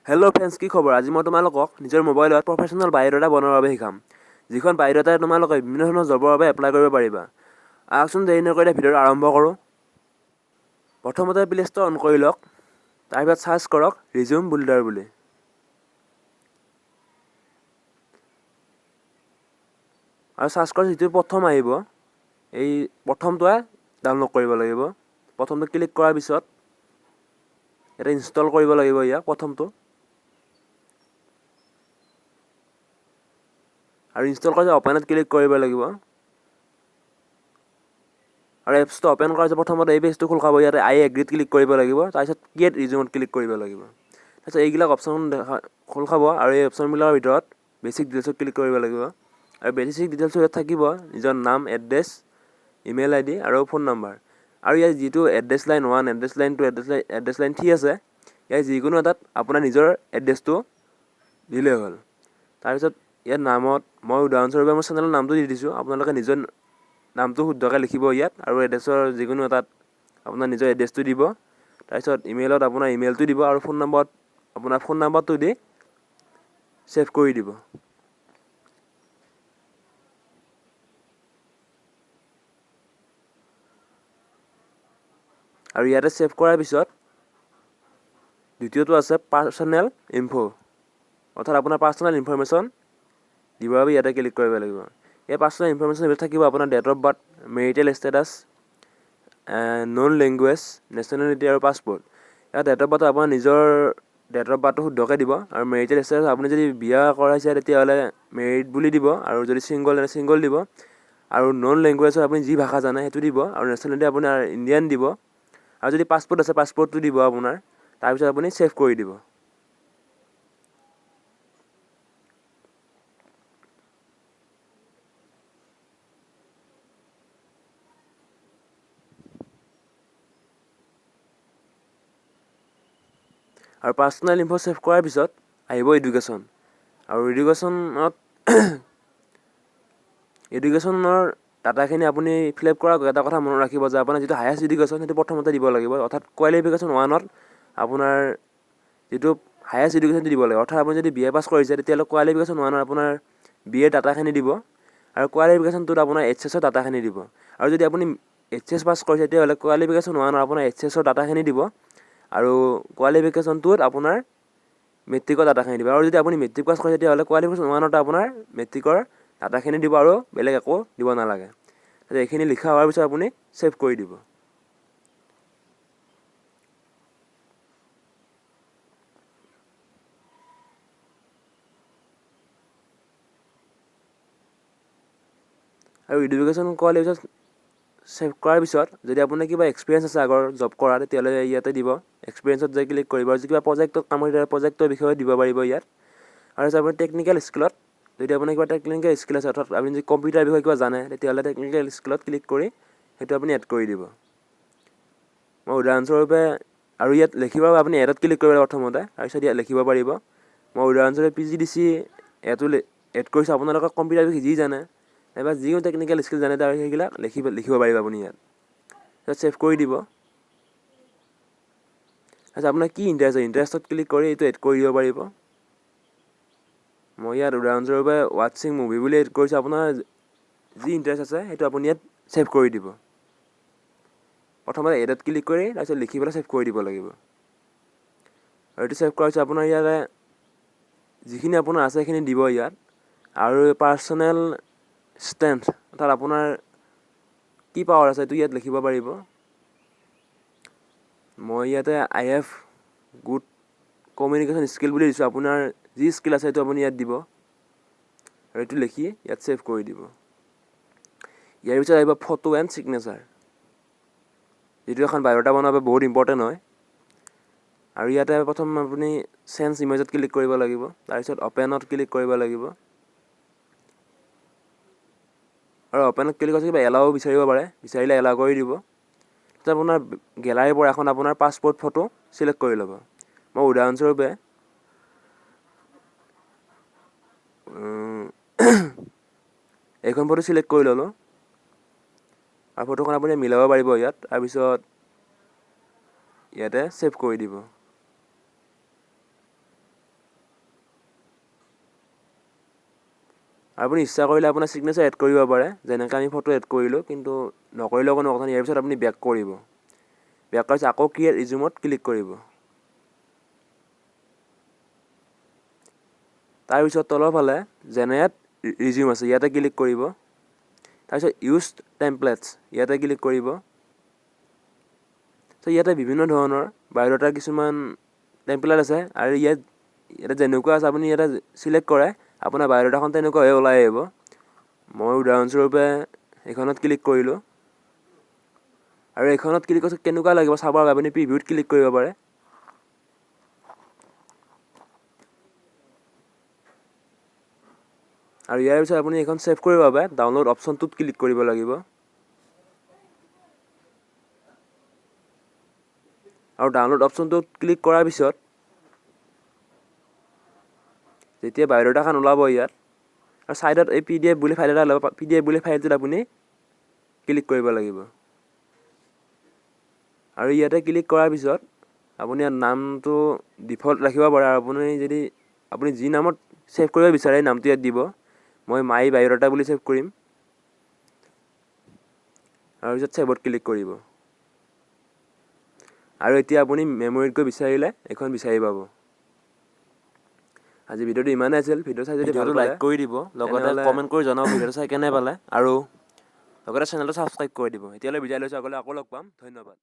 Hello' friends, কি খবৰ? আজি মই তোমালোকক নিজৰ মোবাইলত প্ৰফেচনেল বায়'ডাটা বনোৱাৰ বাবে শিকাম, যিখন বায়'ডাটাই তোমালোকে বিভিন্ন ধৰণৰ জবৰ বাবে এপ্লাই কৰিব পাৰিবা। আহকচোন, দেৰি নকৰি এতিয়া ভিডিঅ'টো আৰম্ভ কৰোঁ। প্ৰথমতে প্লে ষ্ট'ৰ অন কৰি লওক। তাৰপিছত চাৰ্চ কৰক ৰিজিউম বিল্ডাৰ বুলি। আৰু চাৰ্চ কৰি যিটো প্ৰথম আহিব, এই প্ৰথমটোৱে ডাউনলোড কৰিব লাগিব। প্ৰথমটো ক্লিক কৰাৰ পিছত ইয়াতে ইনষ্টল কৰিব লাগিব ইয়াক প্ৰথমটো। আৰু ইনষ্টল কৰাৰ পিছত অ'পেনত ক্লিক কৰিব লাগিব। আৰু এপছটো অ'পেন কৰাৰ পিছত প্ৰথমতে এই পেজটো খোল খাব। ইয়াতে আই এগ্ৰিত ক্লিক কৰিব লাগিব। তাৰপিছত ক্ৰিয়েট ৰিজিউমত ক্লিক কৰিব লাগিব। তাৰপিছত এইবিলাক অপশ্যন দেখা খোল খাব আৰু এই অপশ্যনবিলাকৰ ভিতৰত বেছিক ডিটেইলছত ক্লিক কৰিব লাগিব। আৰু বেছিক ডিটেইলছৰ ইয়াত থাকিব নিজৰ নাম, এড্ৰেছ, ইমেইল আই ডি আৰু ফোন নাম্বাৰ। আৰু ইয়াত যিটো address line 1, address line 2, address line 3 আছে, ইয়াৰ যিকোনো এটাত আপোনাৰ নিজৰ এড্ৰেছটো দিলেই হ'ল। তাৰপিছত ইয়াত নামত মই উদাহৰণস্বৰূপে মোৰ চেনেলৰ নামটো দি দিছোঁ। আপোনালোকে নিজৰ নামটো শুদ্ধকৈ লিখিব ইয়াত আৰু এড্ৰেছৰ যিকোনো এটাত আপোনাৰ নিজৰ এড্ৰেছটো দিব। তাৰপিছত ইমেইলত আপোনাৰ ইমেইলটো দিব আৰু ফোন নম্বৰত আপোনাৰ ফোন নাম্বাৰটো দি ছেভ কৰি দিব। আৰু ইয়াতে ছেভ কৰাৰ পিছত দ্বিতীয়টো আছে পাৰ্চনেল ইনফ', অৰ্থাৎ আপোনাৰ পাৰ্চনেল ইনফৰমেশ্যন দিবৰ বাবে ইয়াতে ক্লিক কৰিব লাগিব। এই পাৰ্চনেল ইনফৰমেশ্যন ভিতৰত থাকিব আপোনাৰ date of birth, marital status, known language, nationality আৰু পাছপৰ্ট। ইয়াত ডেট অফ বাৰ্থ আপোনাৰ নিজৰ ডেট অফ বাৰ্থটো শুদ্ধকৈ দিব। আৰু মেৰিটেল ষ্টেটাছ, আপুনি যদি বিয়া কৰাইছে তেতিয়াহ'লে মেৰিড বুলি দিব আৰু যদি ছিংগল, তেনে ছিংগল দিব। আৰু ন'ন লেংগুৱেজত আপুনি যি ভাষা জানে সেইটো দিব। আৰু নেশ্যনেলিটি আপোনাৰ ইণ্ডিয়ান দিব। আৰু যদি পাছপৰ্ট আছে, পাছপৰ্টটো দিব আপোনাৰ। তাৰপিছত আপুনি ছেভ কৰি দিব। আৰু পাৰ্চনেল ইনফ' ছেভ কৰাৰ পিছত আহিব এডুকেশ্যন। আৰু এডুকেশ্যনৰ ডাটাখিনি আপুনি ফিল আপ কৰাৰ এটা কথা মনত ৰাখিব যে আপোনাৰ যিটো হায়েষ্ট এডুকেশ্যন, সেইটো প্ৰথমতে দিব লাগিব। অৰ্থাৎ কোৱালিফিকেশ্যন ওৱানত আপোনাৰ যিটো হায়েষ্ট এডুকেশ্যনটো দিব লাগিব। অৰ্থাৎ আপুনি যদি বি এ পাছ কৰিছে, তেতিয়াহ'লে কোৱালিফিকেশ্যন ওৱানত আপোনাৰ বি এৰ ডাটাখিনি দিব আৰু কোৱালিফিকেশ্যন টুত আপোনাৰ এইচ এছৰ ডাটাখিনি দিব। আৰু যদি আপুনি এইচ এছ পাছ কৰিছে, তেতিয়াহ'লে কোৱালিফিকেশ্যন ওৱানত আপোনাৰ এইচ এছৰ ডাটাখিনি দিব আৰু কোৱালিফিকেশ্যন টুত আপোনাৰ মেট্ৰিকৰ ডাটাখিনি দিব। আৰু যদি আপুনি মেট্ৰিক পাছ কৰিছে, তেতিয়াহ'লে কোৱালিফিকেশ্যন ওৱানত আপোনাৰ মেট্ৰিকৰ ডাটাখিনি দিব আৰু বেলেগ একো দিব নালাগে। এইখিনি লিখা হোৱাৰ পিছত আপুনি ছেভ কৰি দিব। আৰু এডুকেশ্যন কোৱালিফিকেশ্যন ছেভ কৰাৰ পিছত যদি আপোনাৰ কিবা এক্সপিৰিয়েঞ্চ আছে আগৰ জব কৰা, তেতিয়াহ'লে ইয়াতে দিব। এক্সপিৰিয়েঞ্চত যাই ক্লিক কৰিব। আৰু যদি কিবা প্ৰজেক্টত কাম কৰি থাকে, প্ৰজেক্টৰ বিষয়ে দিব পাৰিব ইয়াত। আৰু আছে আপোনাৰ টেকনিকেল স্কিলত। যদি আপোনাৰ কিবা টেকনিকেল স্কিল আছে, অৰ্থাৎ আপুনি যদি কম্পিউটাৰ বিষয়ে কিবা জানে, তেতিয়াহ'লে টেকনিকেল স্কিলত ক্লিক কৰি সেইটো আপুনি এড কৰি দিব। মই উদাহৰণস্বৰূপে, আৰু ইয়াত লিখিব আপুনি এডত ক্লিক কৰিব প্ৰথমতে, তাৰপিছত ইয়াত লিখিব পাৰিব। মই উদাহৰণস্বৰূপে পিজিডিচি এটো এড কৰিছোঁ। আপোনালোকে কম্পিউটাৰ বিষয়ে যি জানে নাইবা যিকোনো টেকনিকেল স্কিল জানে, তাৰ সেইবিলাক লিখিব পাৰিব আপুনি ইয়াত। তাৰপিছত ছেভ কৰি দিব। তাৰপিছত আপোনাৰ কি ইণ্টাৰেষ্ট আছে, ইণ্টাৰেষ্টত ক্লিক কৰি এইটো এড কৰি দিব পাৰিব। মই ইয়াত উদাহৰণস্বৰূপে ৱাটছিং মুভি বুলি এড কৰিছোঁ। আপোনাৰ যি ইণ্টাৰেষ্ট আছে, সেইটো আপুনি ইয়াত ছেভ কৰি দিব। প্ৰথমতে এডত ক্লিক কৰি তাৰপিছত লিখি পেলাই ছেভ কৰি দিব লাগিব। আৰু এইটো ছেভ কৰাৰ পিছত আপোনাৰ ইয়াতে যিখিনি আপোনাৰ আছে, সেইখিনি দিব ইয়াত। আৰু পাৰ্চনেল ষ্ট্ৰেংথ, অৰ্থাৎ আপোনাৰ কি পাৱাৰ আছে, সেইটো ইয়াত লিখিব পাৰিব। মই ইয়াতে "I have good communication skill" বুলি দিছোঁ। আপোনাৰ যি স্কিল আছে, সেইটো আপুনি ইয়াত দিব আৰু এইটো লিখি ইয়াত ছেভ কৰি দিব। ইয়াৰ পিছত আহিব ফটো এণ্ড ছিগনেচাৰ, যিটো এখন বায়'ডাটা বনাব বহুত ইম্পৰ্টেণ্ট হয়। আৰু ইয়াতে প্ৰথম আপুনি চেঞ্জ ইমেজত ক্লিক কৰিব লাগিব। তাৰপিছত অ'পেনত ক্লিক কৰিব লাগিব। আৰু অ'পেনত ক্লিক কৰাৰ কিবা এলাও বিচাৰিব পাৰে, বিচাৰিলে এলাও কৰি দিব। তাৰপিছত আপোনাৰ গেলাৰীৰ পৰা এখন আপোনাৰ পাছপৰ্ট ফটো চিলেক্ট কৰি ল'ব। মই উদাহৰণস্বৰূপে এইখন ফটো চিলেক্ট কৰি ল'লোঁ। আৰু ফটোখন আপুনি মিলাব পাৰিব ইয়াত। তাৰপিছত ইয়াতে ছেভ কৰি দিব। আপুনি ইচ্ছা কৰিলে আপোনাৰ ছিগনেচাৰ এড কৰিব পাৰে, যেনেকৈ আমি ফটো এড কৰিলোঁ, কিন্তু নকৰিলেও কোনো কথা নাই। ইয়াৰ পিছত আপুনি বেক কৰিব। বেক কৰাৰ পিছত আকৌ ক্ৰিয়েট ৰিজিউমত ক্লিক কৰিব। তাৰপিছত তলৰ ফালে জেনেৰেট ৰিজিউম আছে, ইয়াতে ক্লিক কৰিব। তাৰপিছত ইউজ টেমপ্লেটছ, ইয়াতে ক্লিক কৰিব। ত' ইয়াতে বিভিন্ন ধৰণৰ বায়'ডাটাৰ কিছুমান টেমপ্লেট আছে আৰু ইয়াতে যেনেকুৱা আছে, আপুনি ইয়াতে চিলেক্ট কৰে, আপোনাৰ বায়'ডাটাখন তেনেকুৱা হৈ ওলাই আহিব। মই উদাহৰণস্বৰূপে এইখনত ক্লিক কৰিলোঁ আৰু এইখনত ক্লিক কৰিছোঁ। কেনেকুৱা লাগিব চাবৰ বাবে আপুনি প্ৰিভিউত ক্লিক কৰিব পাৰে। আৰু ইয়াৰ পিছত আপুনি এইখন ছেভ কৰিবৰ বাবে ডাউনলোড অপশ্যনটোত ক্লিক কৰিব লাগিব। আৰু ডাউনলোড অপশ্যনটোত ক্লিক কৰাৰ পিছত যেতিয়া বায়'ডাটাখন ওলাব ইয়াত আৰু ছাইডত এই পিডিএফ বুলি ফাইল এটা ওলাব, পিডিএফ বুলি ফাইলটোত আপুনি ক্লিক কৰিব লাগিব। আৰু ইয়াতে ক্লিক কৰাৰ পিছত আপুনি ইয়াত নামটো ডিফল্ট ৰাখিব পাৰে আৰু আপুনি যি নামত ছেভ কৰিব বিচাৰে, নামটো ইয়াত দিব। মই মাই বায়'ডাটা বুলি ছেভ কৰিম। তাৰপিছত ছেভত ক্লিক কৰিব আৰু এতিয়া আপুনি মেমৰিত গৈ বিচাৰিলে এইখন বিচাৰি পাব। আজি ভিডিঅ'টো ইমানেই আছিল। ভিডিঅ' চাই যদি ভাল ভিডিঅ'টো পালে লাইক কৰি দিব, লগতে তেনেহ'লে কমেণ্ট কৰি জনাব ভিডিঅ'টো চাই কেনে পালে আৰু লগতে চেনেলটো ছাবস্ক্ৰাইব কৰি দিব। এতিয়ালৈ বিদায় লৈছোঁ, আগলৈ আকৌ লগ পাম। ধন্যবাদ।